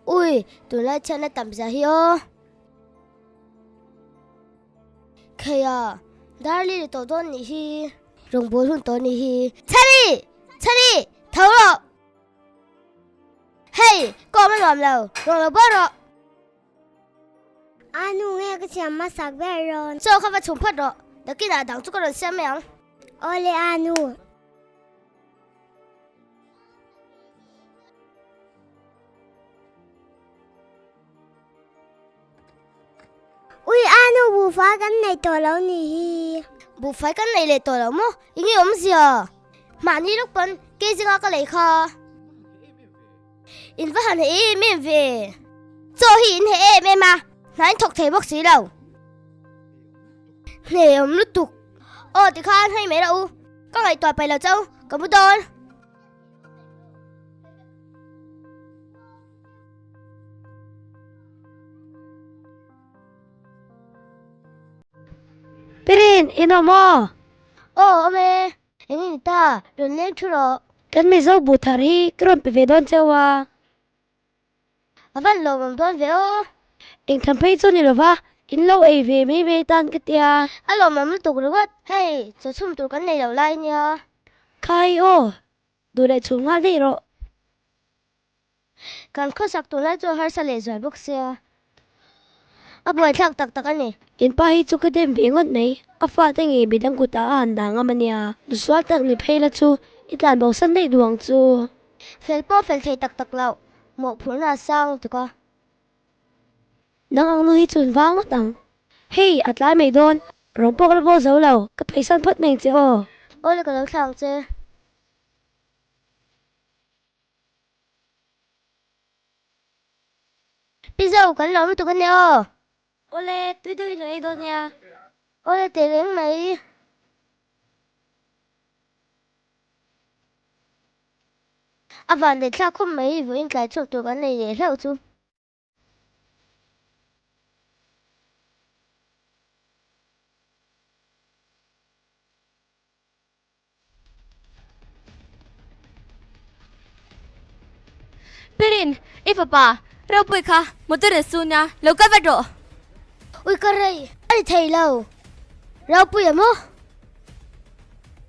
Ui, tunlai chhiatna tam zia hi aw. Kheia, Darli ni tawh dawn nih hi. Rawngbâwl hun tawh nih hi. Chhani! Chhani! Tho rawh! Hei, ka awm a nuam lo, rawn lo bawr rawh. A nu nge ka siam hmasak ber rawn. Chaw kha va chhung phawt rawh, nakinah dang chu ka rawn siam mai ang. Awle a nu. Ui a nu buhfai kan nei tawh lo nih hi. Buhfai kan nei leh tawh lo maw? Enge awmzia? Mahni lawk pawn ke zinga ka lei kha. In va han heh em em ve. Chaw hi in heh em em a, hna in thawk thei bawk si lo. Hne awm lutuk. Aw tikhan hei mai rawh u, ka ngaihtuah paih lo chau, ka mu dawn. Pirin, in awm aw? Aw, awm e. Eng nge ni ta? Rawn leng thu rawh. Kan Mizo bu thar hi ka rawn pe ve dawn cheu a. A van lawmawm dawn ve aw. Eng tham phei chu ni lova, in lo ei ve mai mai tan ka tia. A lawmawm lutuk ringawt. Hei, chaw chhum tur kan nei lo lai nia. Khai aw, duh leh chhum nghal daih rawh. Kan khawsak tun lai chu a harsa leh zual bawk sia, a buaithlak tak tak a ni. In pa hi chu ka dem ve ngawt mai, a fate nge midang kutah a han dah ngam a nia. Nusual tak ni phei la chu i tlan bo san daih duh ang chu. Fel pawh fel thei tak tak loh, mawhphurhna a sang lutuk a. Nang ang nu hi chun vang ngawt ang. Hei, a tlai mai dawn, rawng pawh ka la bawl zo lo, ka pheisan phawt mai ang che aw. Awle ka lo thlah ang che. Pi Zo, kan lo lutuk a nia aw. Awle, tui deuhin lo ei dawn nia. Awle teh reng mai. A van leh thlak khawp mai, vawiin tlai chhuak tur kan nei leh hlauh chu. Pirin, i fapa, ropui kha motor a sun a, lo kal vat rawh. Ui ka rei, a ni thei lo. Ropui a maw?